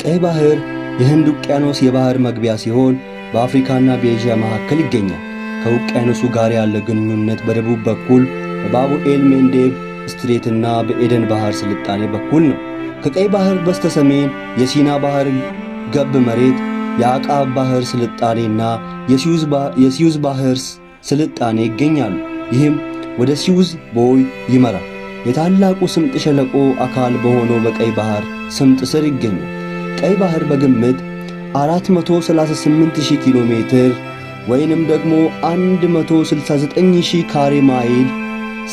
ቀይ ባህር የህንድ ውቅያኖስ የባህር መግቢያ ሲሆን በአፍሪካና በኤዥያ መካከል ይገኛል። ከውቅያኖሱ ጋር ያለ ግንኙነት በደቡብ በኩል በባቡኤል ሜንዴብ strait ና በኤደን ባህር ስልጣኔ በኩል ነው። ከቀይ ባህር በስተሰሜን የሲና ባህር ገብ መሬት፣ የአቃብ ባህር ስልጣኔና የሲዩዝ ባህር ስልጣኔ ይገኛሉ። ይህም ወደ ሲዩዝ ቦይ ይመራል። የታላቁ ስምጥ ሸለቆ አካል በሆነው በቀይ ባህር ስምጥ ስር ይገኛል። ቀይ ባህር በግምት 438,000 ኪሎ ሜትር ወይንም ደግሞ 169,000 ካሬ ማይል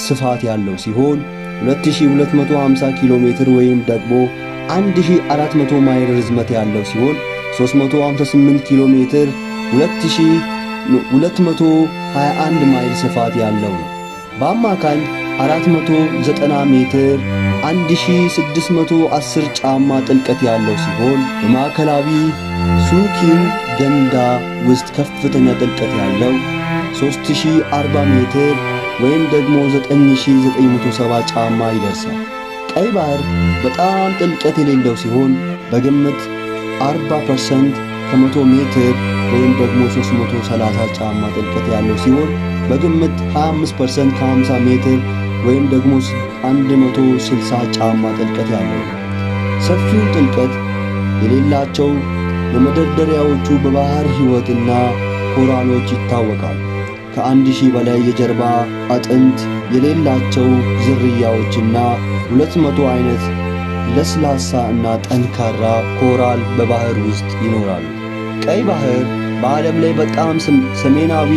ስፋት ያለው ሲሆን 2250 ኪሎ ሜትር ወይም ደግሞ 1400 ማይል ርዝመት ያለው ሲሆን 358 ኪሎ ሜትር 2221 ማይል ስፋት ያለው ነው። በአማካኝ 490 ሜትር 1610 ጫማ ጥልቀት ያለው ሲሆን በማዕከላዊ ሱኪን ገንዳ ውስጥ ከፍተኛ ጥልቀት ያለው 3040 ሜትር ወይም ደግሞ 9970 ጫማ ይደርሳል። ቀይ ባህር በጣም ጥልቀት የሌለው ሲሆን በግምት 40% ከ100 ሜትር ወይም ደግሞ 330 ጫማ ጥልቀት ያለው ሲሆን በግምት 25% ከ50 ሜትር ወይም ደግሞ 160 ጫማ ጥልቀት ያለው ነው። ሰፊው ጥልቀት የሌላቸው የመደርደሪያዎቹ በባህር ሕይወትና ኮራሎች ይታወቃሉ። ከ1,000 በላይ የጀርባ አጥንት የሌላቸው ዝርያዎችና 200 አይነት ለስላሳ እና ጠንካራ ኮራል በባህር ውስጥ ይኖራሉ። ቀይ ባህር በዓለም ላይ በጣም ሰሜናዊ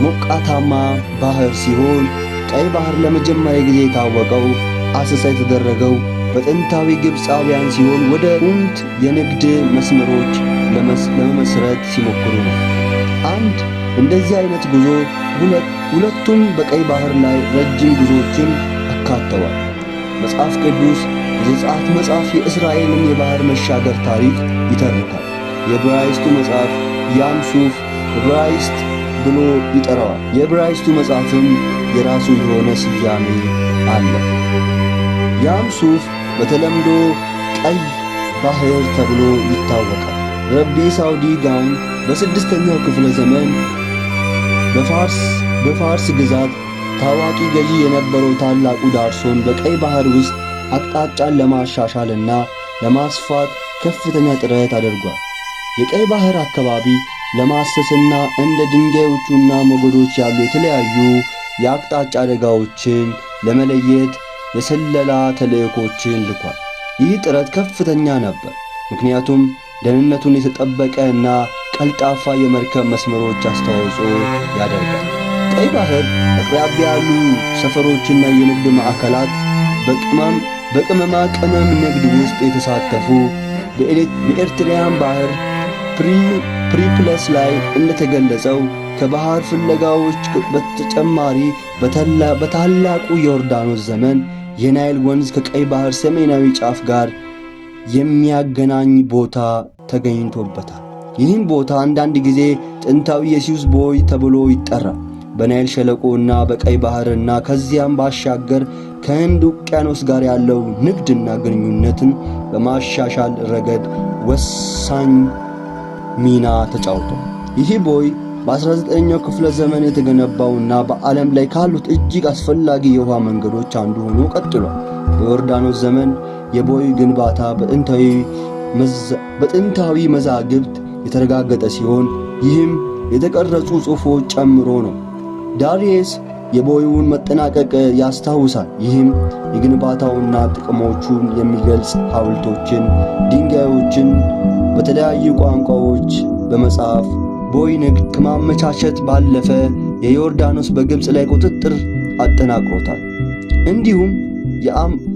ሞቃታማ ባህር ሲሆን ቀይ ባህር ለመጀመሪያ ጊዜ የታወቀው አሰሳ የተደረገው በጥንታዊ ግብፃውያን ሲሆን ወደ ፑንት የንግድ መስመሮች ለመመስረት ሲሞክሩ ነው። አንድ እንደዚህ አይነት ጉዞ ሁለቱም በቀይ ባህር ላይ ረጅም ጉዞዎችን አካተዋል። መጽሐፍ ቅዱስ የዘጸአት መጽሐፍ የእስራኤልን የባህር መሻገር ታሪክ ይተርካል። የዕብራይስጡ መጽሐፍ ያም ሱፍ ዕብራይስጥ ብሎ ይጠራዋል። የዕብራይስጡ መጽሐፍም የራሱ የሆነ ስያሜ አለው። ያም ሱፍ በተለምዶ ቀይ ባህር ተብሎ ይታወቃል። ረቢ ሳውዲ ጋውን በስድስተኛው ክፍለ ዘመን በፋርስ ግዛት ታዋቂ ገዢ የነበረው ታላቁ ዳርሶን በቀይ ባህር ውስጥ አቅጣጫን ለማሻሻልና ለማስፋት ከፍተኛ ጥረት አድርጓል። የቀይ ባህር አካባቢ ለማሰስና እንደ ድንጋዮቹና ሞገዶች ያሉ የተለያዩ የአቅጣጫ አደጋዎችን ለመለየት የስለላ ተልዕኮችን ልኳል። ይህ ጥረት ከፍተኛ ነበር፣ ምክንያቱም ደህንነቱን የተጠበቀ እና ቀልጣፋ የመርከብ መስመሮች አስተዋጽኦ ያደርጋል። ቀይ ባህር አቅራቢያ ያሉ ሰፈሮችና የንግድ ማዕከላት በቅመማ ቅመም ንግድ ውስጥ የተሳተፉ። በኤርትሪያን ባህር ፕሪፕለስ ላይ እንደተገለጸው ከባህር ፍለጋዎች በተጨማሪ በታላቁ የዮርዳኖስ ዘመን የናይል ወንዝ ከቀይ ባህር ሰሜናዊ ጫፍ ጋር የሚያገናኝ ቦታ ተገኝቶበታል። ይህም ቦታ አንዳንድ ጊዜ ጥንታዊ የሲዩዝ ቦይ ተብሎ ይጠራል። በናይል ሸለቆ እና በቀይ ባህር እና ከዚያም ባሻገር ከህንድ ውቅያኖስ ጋር ያለው ንግድና ግንኙነትን በማሻሻል ረገድ ወሳኝ ሚና ተጫውቷል። ይህ ቦይ በ19ኛው ክፍለ ዘመን የተገነባውና በዓለም ላይ ካሉት እጅግ አስፈላጊ የውሃ መንገዶች አንዱ ሆኖ ቀጥሏል። በዮርዳኖስ ዘመን የቦይ ግንባታ በጥንታዊ መዛግብት የተረጋገጠ ሲሆን ይህም የተቀረጹ ጽሑፎች ጨምሮ ነው። ዳሪየስ የቦዩን መጠናቀቅ ያስታውሳል። ይህም የግንባታውና ጥቅሞቹን የሚገልጽ ሐውልቶችን፣ ድንጋዮችን በተለያዩ ቋንቋዎች በመጻፍ ቦይ ንግድ ከማመቻቸት ባለፈ የዮርዳኖስ በግብፅ ላይ ቁጥጥር አጠናክሮታል። እንዲሁም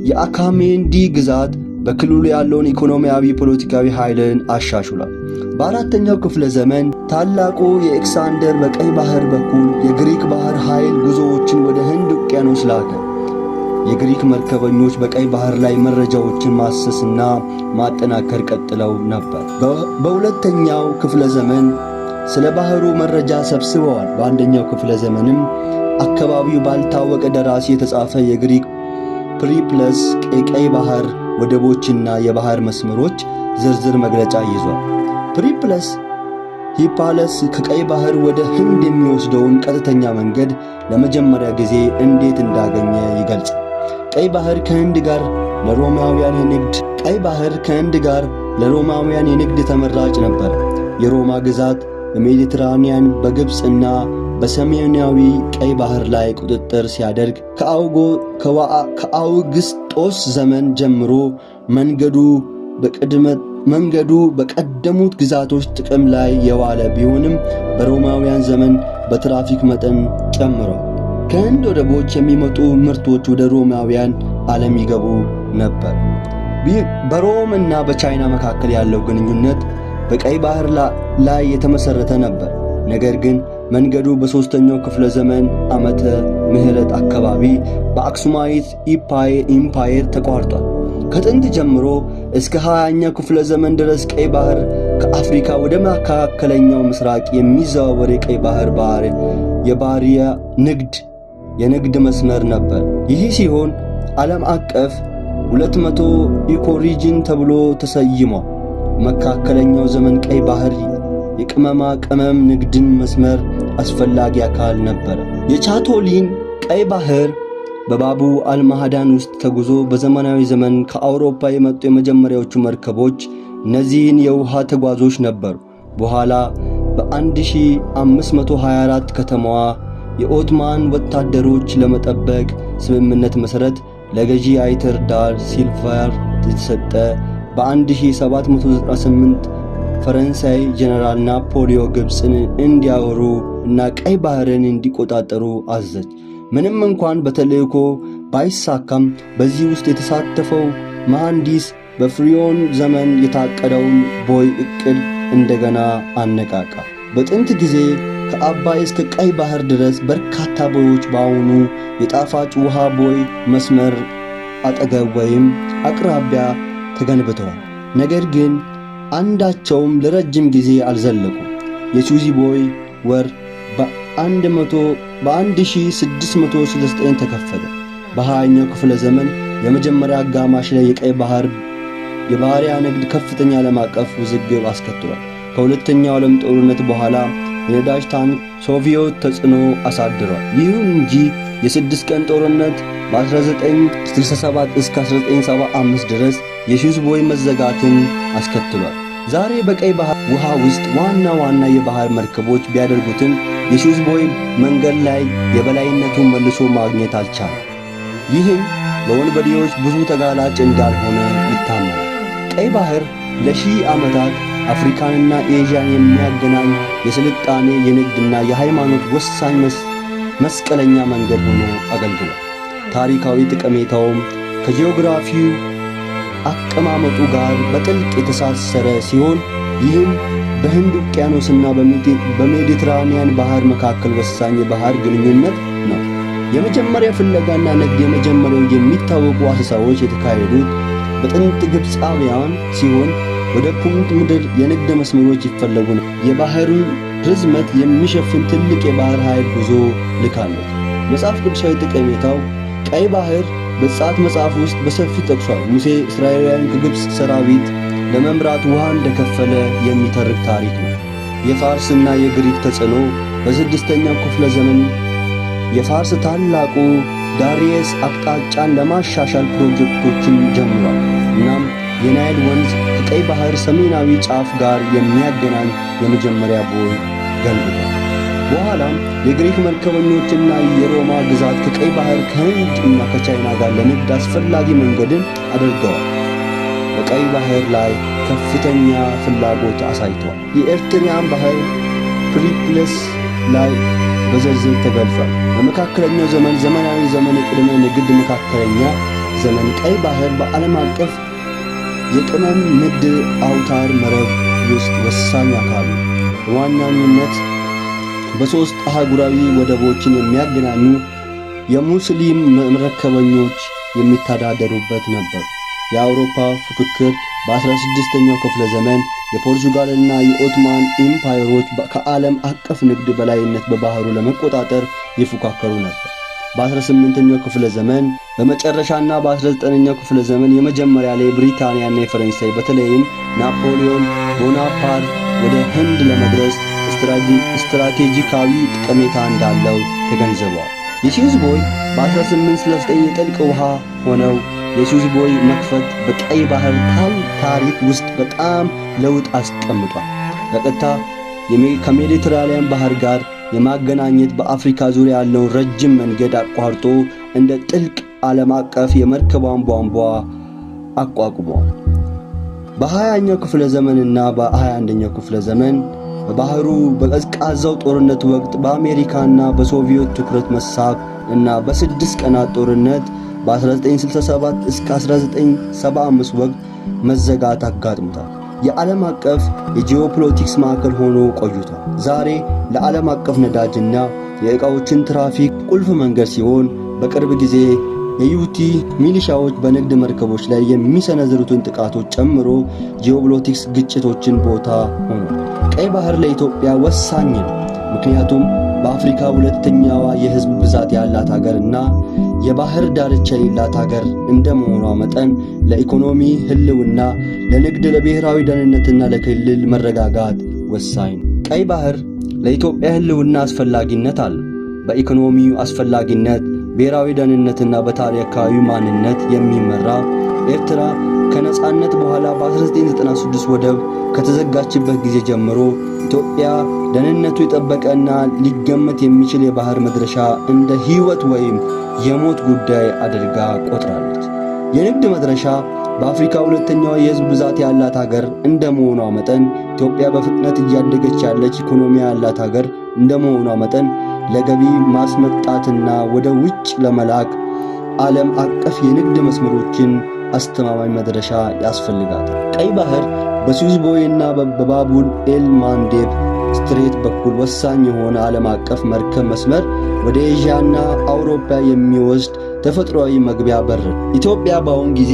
የአካሜንዲ ግዛት በክልሉ ያለውን ኢኮኖሚያዊ፣ ፖለቲካዊ ኃይልን አሻሽሏል። በአራተኛው ክፍለ ዘመን ታላቁ የኤክሳንደር በቀይ ባህር በኩል የግሪክ ባህር ኃይል ጉዞዎችን ወደ ህንድ ውቅያኖስ ላከ። የግሪክ መርከበኞች በቀይ ባህር ላይ መረጃዎችን ማሰስና ማጠናከር ቀጥለው ነበር። በሁለተኛው ክፍለ ዘመን ስለ ባህሩ መረጃ ሰብስበዋል። በአንደኛው ክፍለ ዘመንም አካባቢው ባልታወቀ ደራሲ የተጻፈ የግሪክ ፕሪፕለስ የቀይ ባህር ወደቦችና የባህር መስመሮች ዝርዝር መግለጫ ይዟል። ፕሪፕለስ ሂፓለስ ከቀይ ባህር ወደ ህንድ የሚወስደውን ቀጥተኛ መንገድ ለመጀመሪያ ጊዜ እንዴት እንዳገኘ ይገልጻል። ቀይ ባህር ከህንድ ጋር ለሮማውያን የንግድ ተመራጭ ነበር። የሮማ ግዛት በሜዲትራኒያን፣ በግብፅና በሰሜናዊ ቀይ ባህር ላይ ቁጥጥር ሲያደርግ ከአውግስጦስ ዘመን ጀምሮ መንገዱ በቀደሙት ግዛቶች ጥቅም ላይ የዋለ ቢሆንም በሮማውያን ዘመን በትራፊክ መጠን ጨምሯል። ከህንድ ወደቦች የሚመጡ ምርቶች ወደ ሮማውያን ዓለም ይገቡ ነበር። በሮም እና በቻይና መካከል ያለው ግንኙነት በቀይ ባህር ላይ የተመሰረተ ነበር። ነገር ግን መንገዱ በሦስተኛው ክፍለ ዘመን ዓመተ ምህረት አካባቢ በአክሱማይት empire ተቋርጧል። ከጥንት ጀምሮ እስከ 20ኛው ክፍለ ዘመን ድረስ ቀይ ባህር ከአፍሪካ ወደ መካከለኛው ምስራቅ የሚዘዋወር የቀይ ባህር የባሪያ ንግድ የንግድ መስመር ነበር። ይህ ሲሆን ዓለም አቀፍ 200 ecoregion ተብሎ ተሰይሟል። መካከለኛው ዘመን ቀይ ባህር የቅመማ ቅመም ንግድን መስመር አስፈላጊ አካል ነበር። የቻቶሊን ቀይ ባህር በባቡ አልማህዳን ውስጥ ተጉዞ በዘመናዊ ዘመን ከአውሮፓ የመጡ የመጀመሪያዎቹ መርከቦች እነዚህን የውሃ ተጓዦች ነበሩ። በኋላ በ1524 ከተማዋ የኦቶማን ወታደሮች ለመጠበቅ ስምምነት መሠረት ለገዢ አይተር ዳር ሲልቫር የተሰጠ። በ1798 ፈረንሳይ ጀነራል ናፖሊዮ ግብፅን እንዲያወሩ እና ቀይ ባህርን እንዲቆጣጠሩ አዘዘች። ምንም እንኳን በተልእኮ ባይሳካም በዚህ ውስጥ የተሳተፈው መሐንዲስ በፍሪዮን ዘመን የታቀደውን ቦይ ዕቅድ እንደገና አነቃቃ። በጥንት ጊዜ ከአባይ እስከ ቀይ ባህር ድረስ በርካታ ቦዮች በአሁኑ የጣፋጭ ውሃ ቦይ መስመር አጠገብ ወይም አቅራቢያ ተገንብተዋል። ነገር ግን አንዳቸውም ለረጅም ጊዜ አልዘለቁም። የሱዚ ቦይ ወር በ1669 ተከፈተ። በ20ኛው ክፍለ ዘመን የመጀመሪያ አጋማሽ ላይ የቀይ ባህር የባሪያ ንግድ ከፍተኛ ዓለም አቀፍ ውዝግብ አስከትሏል። ከሁለተኛው ዓለም ጦርነት በኋላ የነዳጅ ታንክ ሶቪየት ተጽዕኖ አሳድሯል። ይሁን እንጂ የስድስት ቀን ጦርነት በ1967 እስከ 1975 ድረስ የሱዝ ቦይ መዘጋትን አስከትሏል። ዛሬ በቀይ ባህር ውሃ ውስጥ ዋና ዋና የባህር መርከቦች ቢያደርጉትም የሱዝ ቦይ መንገድ ላይ የበላይነቱን መልሶ ማግኘት አልቻለም። ይህም ለወንበዴዎች ብዙ ተጋላጭ እንዳልሆነ ይታመናል። ቀይ ባህር ለሺህ ዓመታት አፍሪካንና ኤዥያን የሚያገናኝ የስልጣኔ፣ የንግድና የሃይማኖት ወሳኝ መስቀለኛ መንገድ ሆኖ አገልግሏል። ታሪካዊ ጠቀሜታውም ከጂኦግራፊው አቀማመጡ ጋር በጥልቅ የተሳሰረ ሲሆን ይህም በህንድ ውቅያኖስና በሜዲትራኒያን ባህር መካከል ወሳኝ የባህር ግንኙነት ነው። የመጀመሪያ ፍለጋና ንግድ የመጀመሪያው የሚታወቁ አሰሳዎች የተካሄዱት በጥንት ግብፃውያን ሲሆን ወደ ፑንት ምድር የንግድ መስመሮች ይፈለጉ ነው። የባህሩን ርዝመት የሚሸፍን ትልቅ የባህር ኃይል ጉዞ ልካለች። መጽሐፍ ቅዱሳዊ ጠቀሜታው ቀይ ባህር በዘጸአት መጽሐፍ ውስጥ በሰፊው ጠቅሷል። ሙሴ እስራኤላውያን ከግብፅ ሰራዊት ለመምራት ውሃ እንደከፈለ የሚተርክ ታሪክ ነው። የፋርስና የግሪክ ተጽዕኖ በስድስተኛው ክፍለ ዘመን የፋርስ ታላቁ ዳሪየስ አቅጣጫን ለማሻሻል ፕሮጀክቶችን ጀምሯል። እናም የናይል ወንዝ ከቀይ ባህር ሰሜናዊ ጫፍ ጋር የሚያገናኝ የመጀመሪያ ቦይ ገንብቷል። በኋላም የግሪክ መርከበኞችና የሮማ ግዛት ከቀይ ባህር ከህንድ እና ከቻይና ጋር ለንግድ አስፈላጊ መንገድን አድርገዋል። በቀይ ባህር ላይ ከፍተኛ ፍላጎት አሳይተዋል። የኤርትሪያን ባህር ፕሪፕለስ ላይ በዝርዝር ተገልጿል። በመካከለኛው ዘመን፣ ዘመናዊ ዘመን፣ የቅድመ ንግድ መካከለኛ ዘመን ቀይ ባህር በዓለም አቀፍ የቅመም ንግድ አውታር መረብ ውስጥ ወሳኝ አካል ነው። በዋናነት በሦስት አህጉራዊ ወደቦችን የሚያገናኙ የሙስሊም መርከበኞች የሚተዳደሩበት ነበር። የአውሮፓ ፉክክር በ16ኛው ክፍለ ዘመን የፖርቹጋልና የኦቶማን ኢምፓየሮች ከዓለም አቀፍ ንግድ በላይነት በባህሩ ለመቆጣጠር ይፎካከሩ ነበር። በ18ኛው ክፍለ ዘመን በመጨረሻና በ19ኛው ክፍለ ዘመን የመጀመሪያ ላይ ብሪታንያና የፈረንሳይ በተለይም ናፖሊዮን ቦናፓርት ወደ ህንድ ለመድረስ ስትራቴጂካዊ ጠቀሜታ እንዳለው ተገንዝበዋል። የስዊዝ ቦይ በ1869 የጥልቅ ውሃ ሆነው የስዊዝ ቦይ መክፈት በቀይ ባህር ታሪክ ውስጥ በጣም ለውጥ አስቀምጧል። በቀጥታ ከሜዲትራኒያን ባህር ጋር የማገናኘት በአፍሪካ ዙሪያ ያለውን ረጅም መንገድ አቋርጦ እንደ ጥልቅ ዓለም አቀፍ የመርከቧን ቧንቧ አቋቁሟል። በ20ኛው ክፍለ ዘመንና በ21ኛው ክፍለ ዘመን በባህሩ በቀዝቃዛው ጦርነት ወቅት በአሜሪካና በሶቪየት ትኩረት መሳብ እና በ6 ቀናት ጦርነት በ1967 እስከ 1975 ወቅት መዘጋት አጋጥሞታል። የዓለም አቀፍ የጂኦፖለቲክስ ማዕከል ሆኖ ቆይቷል። ዛሬ ለዓለም አቀፍ ነዳጅና የዕቃዎችን ትራፊክ ቁልፍ መንገድ ሲሆን በቅርብ ጊዜ የሁቲ ሚሊሻዎች በንግድ መርከቦች ላይ የሚሰነዝሩትን ጥቃቶች ጨምሮ ጂኦፖለቲክስ ግጭቶችን ቦታ ሆኗል። ቀይ ባህር ለኢትዮጵያ ወሳኝ ነው። ምክንያቱም በአፍሪካ ሁለተኛዋ የሕዝብ ብዛት ያላት ሀገር እና የባህር ዳርቻ የሌላት ሀገር እንደመሆኗ መጠን ለኢኮኖሚ ህልውና፣ ለንግድ፣ ለብሔራዊ ደህንነትና ለክልል መረጋጋት ወሳኝ ነው። ቀይ ባህር ለኢትዮጵያ ህልውና አስፈላጊነት አለው። በኢኮኖሚው አስፈላጊነት፣ ብሔራዊ ደህንነትና በታሪካዊ ማንነት የሚመራ ኤርትራ ከነጻነት በኋላ በ1996 ወደብ ከተዘጋችበት ጊዜ ጀምሮ ኢትዮጵያ ደህንነቱ የጠበቀና ሊገመት የሚችል የባህር መድረሻ እንደ ሕይወት ወይም የሞት ጉዳይ አድርጋ ቆጥራለች። የንግድ መድረሻ በአፍሪካ ሁለተኛዋ የሕዝብ ብዛት ያላት ሀገር እንደመሆኗ መጠን ኢትዮጵያ በፍጥነት እያደገች ያለች ኢኮኖሚ ያላት ሀገር እንደመሆኗ መጠን ለገቢ ማስመጣትና ወደ ውጭ ለመላክ ዓለም አቀፍ የንግድ መስመሮችን አስተማማኝ መድረሻ ያስፈልጋታል። ቀይ ባህር በስዊዝ ቦይና በባቡል ኤል ማንዴብ Strait በኩል ወሳኝ የሆነ ዓለም አቀፍ መርከብ መስመር ወደ ኤዥያና አውሮፓ የሚወስድ ተፈጥሯዊ መግቢያ በር። ኢትዮጵያ በአሁን ጊዜ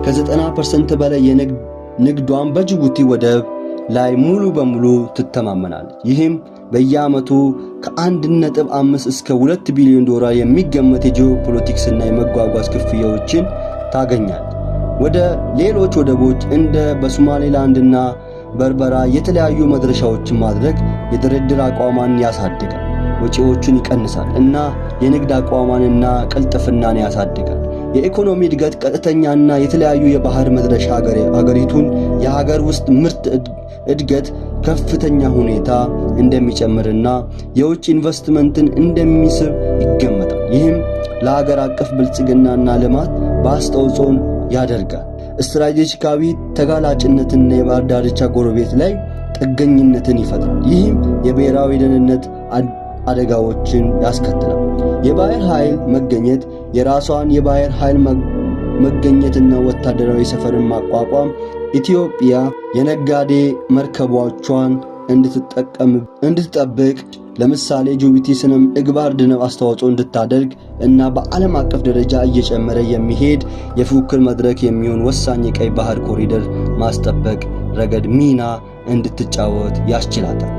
ከ90% በላይ የንግዷን በጅቡቲ ወደብ ላይ ሙሉ በሙሉ ትተማመናለች። ይህም በየዓመቱ ከ1.5 እስከ 2 ቢሊዮን ዶላር የሚገመት የጂኦፖለቲክስና የመጓጓዝ ክፍያዎችን ታገኛለች። ወደ ሌሎች ወደቦች እንደ በሶማሌላንድና በርበራ የተለያዩ መድረሻዎችን ማድረግ የድርድር አቋሟን ያሳድጋል፣ ወጪዎችን ይቀንሳል እና የንግድ አቋሟንና ቅልጥፍናን ያሳድጋል። የኢኮኖሚ እድገት ቀጥተኛና የተለያዩ የባህር መድረሻ ሀገሪቱን የሀገር ውስጥ ምርት እድገት ከፍተኛ ሁኔታ እንደሚጨምርና የውጭ ኢንቨስትመንትን እንደሚስብ ይገመታል። ይህም ለሀገር አቀፍ ብልጽግናና ልማት በአስተዋጽኦን ያደርጋል። ስትራቴጂካዊ ተጋላጭነትና የባህር ዳርቻ ጎረቤት ላይ ጥገኝነትን ይፈጥራል። ይህም የብሔራዊ ደህንነት አደጋዎችን ያስከትላል። የባህር ኃይል መገኘት የራሷን የባህር ኃይል መገኘትና ወታደራዊ ሰፈርን ማቋቋም ኢትዮጵያ የነጋዴ መርከቦቿን እንድትጠቀም እንድትጠብቅ፣ ለምሳሌ ጅቡቲ ስነ ምግባር ድነው አስተዋጽኦ እንድታደርግ እና በዓለም አቀፍ ደረጃ እየጨመረ የሚሄድ የፉክክር መድረክ የሚሆን ወሳኝ የቀይ ባህር ኮሪደር ማስጠበቅ ረገድ ሚና እንድትጫወት ያስችላታል።